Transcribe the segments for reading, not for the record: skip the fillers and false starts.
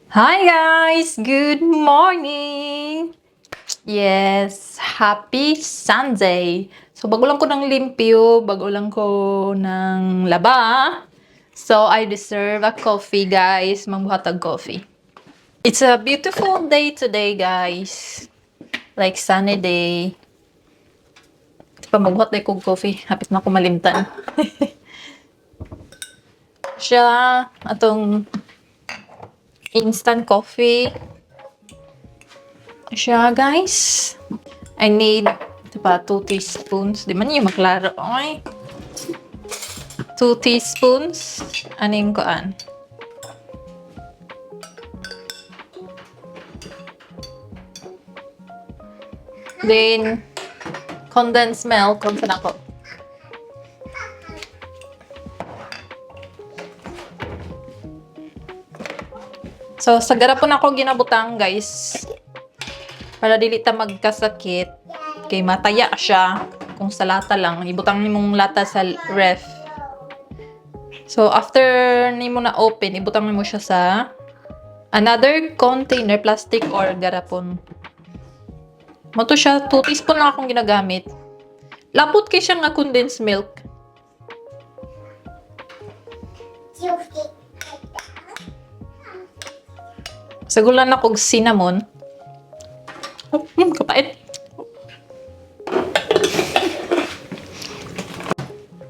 Hi guys! Good morning! Yes, happy Sunday! So, bago lang ko ng limpyo, bago lang ko ng laba. So, I deserve a coffee, guys. Mangbuhat og coffee. It's a beautiful day today, guys. Like sunny day. Pa magbuhat day kog coffee. Hapit na ako malimtan. Siya, atong instant coffee. Siya, guys. I need, diba, 2 teaspoons. Di man yung maklaro. Ay. 2 teaspoons. Aning kuan? Then, condensed milk. Kung saan ako. So, sa garapon ako ginabutang, guys. Para dili ta magkasakit. Kay mataya siya. Kung sa lata lang. Ibutang nimong lata sa ref. So, after nimo na open, ibutang nimo siya sa another container, plastic or garapon. Mo to siya, 2 teaspoon lang akong ginagamit. Lapot kay siya nga condensed milk. Sagulan na kog cinnamon. Oh, kapait.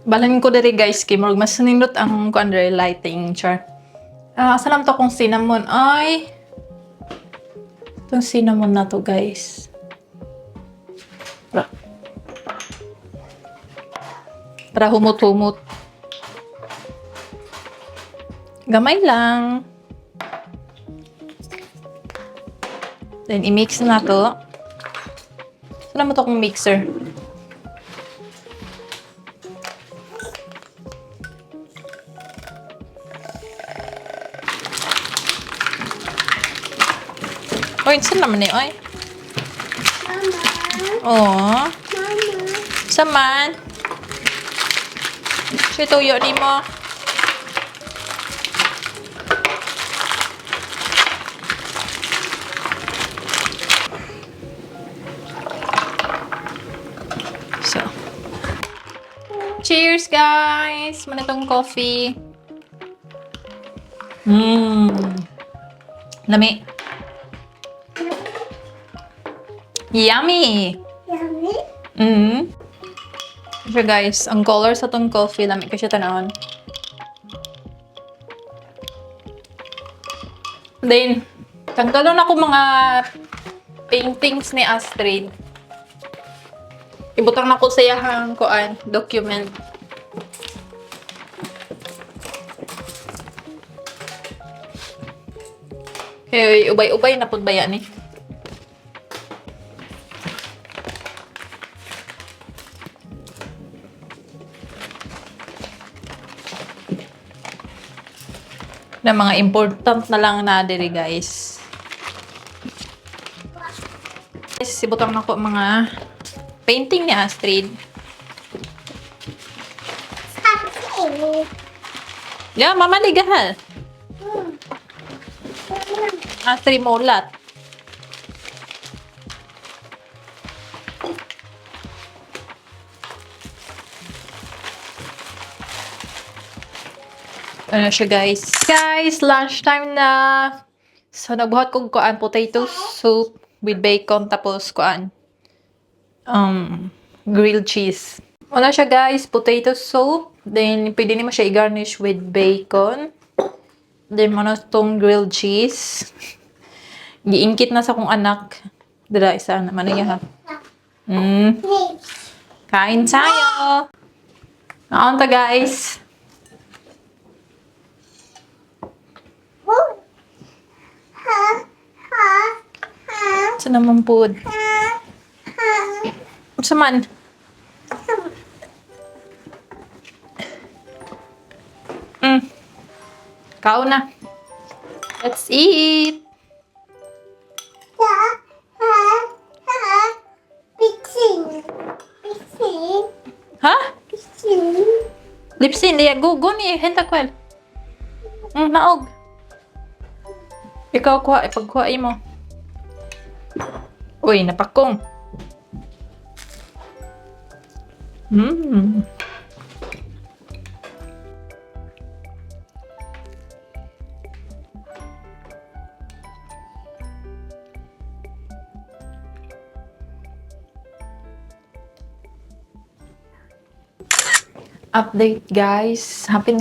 Balan ko diri guys kay murag mas nindot ang kuan diri lighting char. Ah, asa lang to kong cinnamon ay. Itong cinnamon na to, guys. Para, para humot-humot. Gamay lang. Then, i-mix na to. Saan mo to kong mixer? Oy, saan naman eh, oy? Mama. Oo. Mama. Saman. Siya tuyo ni mo. So. Cheers, guys! Manitong coffee. Mmm. Lami. Yummy! Yummy. Siya guys, ang color sa tong coffee, lami kasi tanawon. Then, tanggalon ako mga paintings ni Astrid. Ibutang na ko sa iyahang kuan, document. Kay ubay-ubay na pud baya ni. Na mga important na lang na diri guys. Guys, ibutang na ko mga painting ni Astrid. Happy. Ya, mama ligahal. Astrid molat. Ano siya guys? Guys, lunchtime na. So, nagbuhat kong kuan potato soup with bacon tapos kuan grilled cheese. Wala siya guys, potato soup. Then, pwede nimo siya i-garnish with bacon. Then, mo na tong grilled cheese. Giingkit na sa kong anak. Dira, isa naman na ha. Kain tayo! Naon ta guys. Ha. Ha. Ha. Sa naman po? Ha. Ha. Sa man? Kaon na. Let's eat! Ha. Ha. Ha. Pixing. Pixing. Ha? Pixing. Lipsin, diya. Go, go ni. Henta kwel. Maog. Ikaw kuha, ipagkuha mo. Uy, napakong. Update, guys. Hapit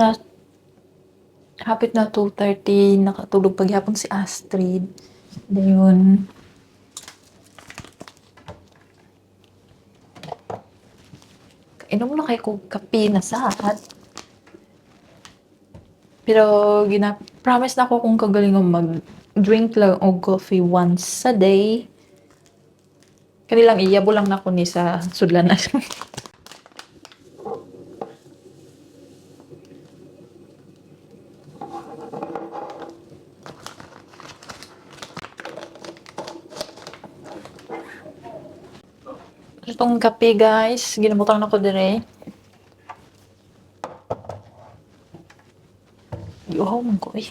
na 2:30. Nakatulog paghapon si Astrid. Dayon. Kainom na kay kog kape na saat. Pero gina-promise na ako kung kagalingon mag-drink lang og coffee once a day. Kanilang iyabo lang nako ni sa sudlanan. Itong kape, guys, ginabutang nako dire. Giuhaw man ko eh.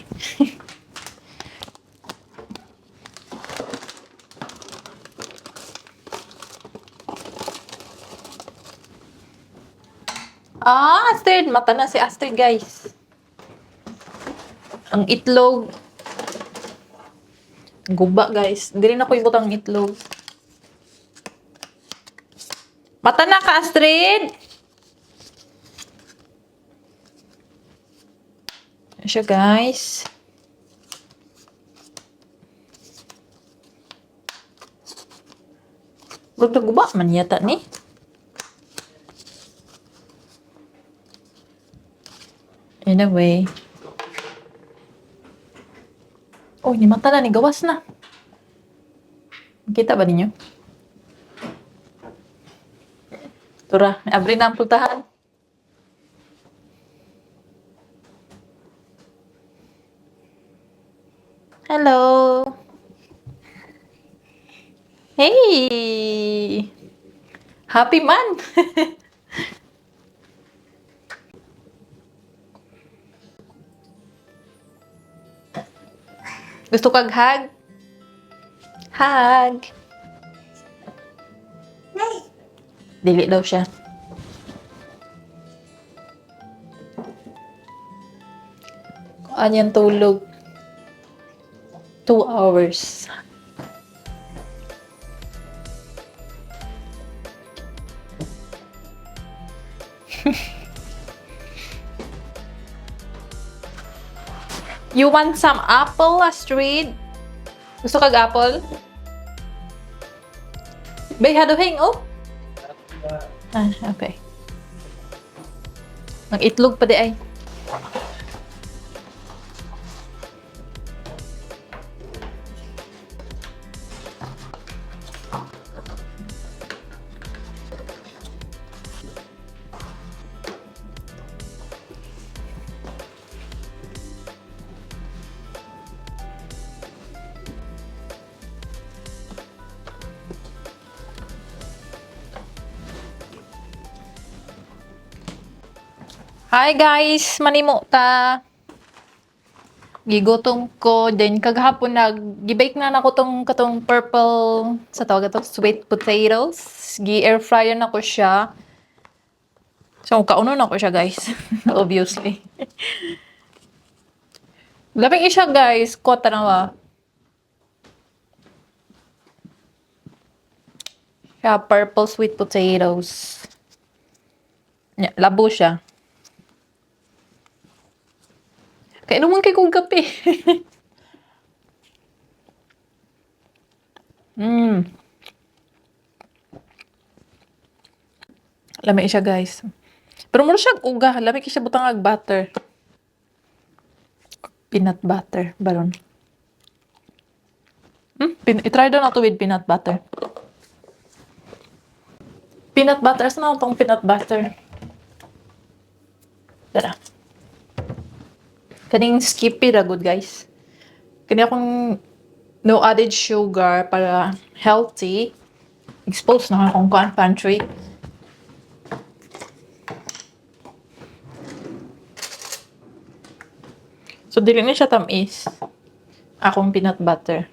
Ah, Astrid! Mata na si Astrid, guys. Ang itlog. Guba, guys. Hindi rin ako ibutang itlog. Mata na ka, Astrid! Ayan siya, guys. Huwag na guba man yata ni. Anyway. Oh, ni mata na ni gawas na. Kita ba ninyo? Tura, abri na ang pultahan. Hello. Hey! Happy man! Gusto kag hug? Hug! Dili daw siya. Kuan yan tulog. 2 hours. You want some apple, Astrid? Gusto kag apple? Bay, haduhing, oh. Ah, okay. Ang itlog pa di ay. Hi guys, manimo ta. Gigutom ko then kagahapon nag gibake na nako tong katong purple sa tawag ato sweet potatoes. Gi air fryer na ko siya. So kauno na ko siya, guys. Obviously. Labing isa, guys, ko tanawa. Siya purple sweet potatoes. Yeah, labo siya. Kainom man kay kong kape. Lami siya, guys. Pero mura siya uga. Lami kay siya butang ag butter. Peanut butter. Baron. I-try daw na to with peanut butter. Peanut butter. Saan na itong peanut butter? Tara. Kaning Skippy ra good, guys. Kani akong no added sugar para healthy. Exposed na akong kuan pantry. So dili ni siya tamis. Akong peanut butter.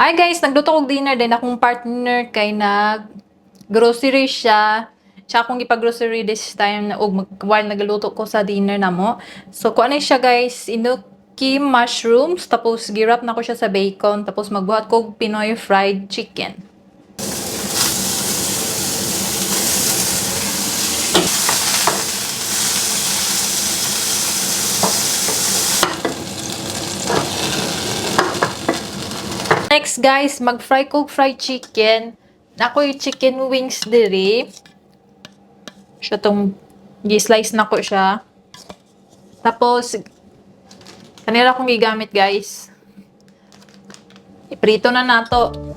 Ay guys, nagluto kog dinner din akong partner kay nag grocery siya. Siya akong gipag-grocery this time na og while nagluto ko sa dinner namo. So kuan na siya, guys, enoki mushrooms, tapos gi-wrap na ko siya sa bacon, tapos magbuhat kog Pinoy fried chicken. Next guys, mag-fry kog fried chicken. Ako'y chicken wings diri. Siya tong gi-slice na ko siya. Tapos, kanila akong gigamit, guys. Iprito na nato.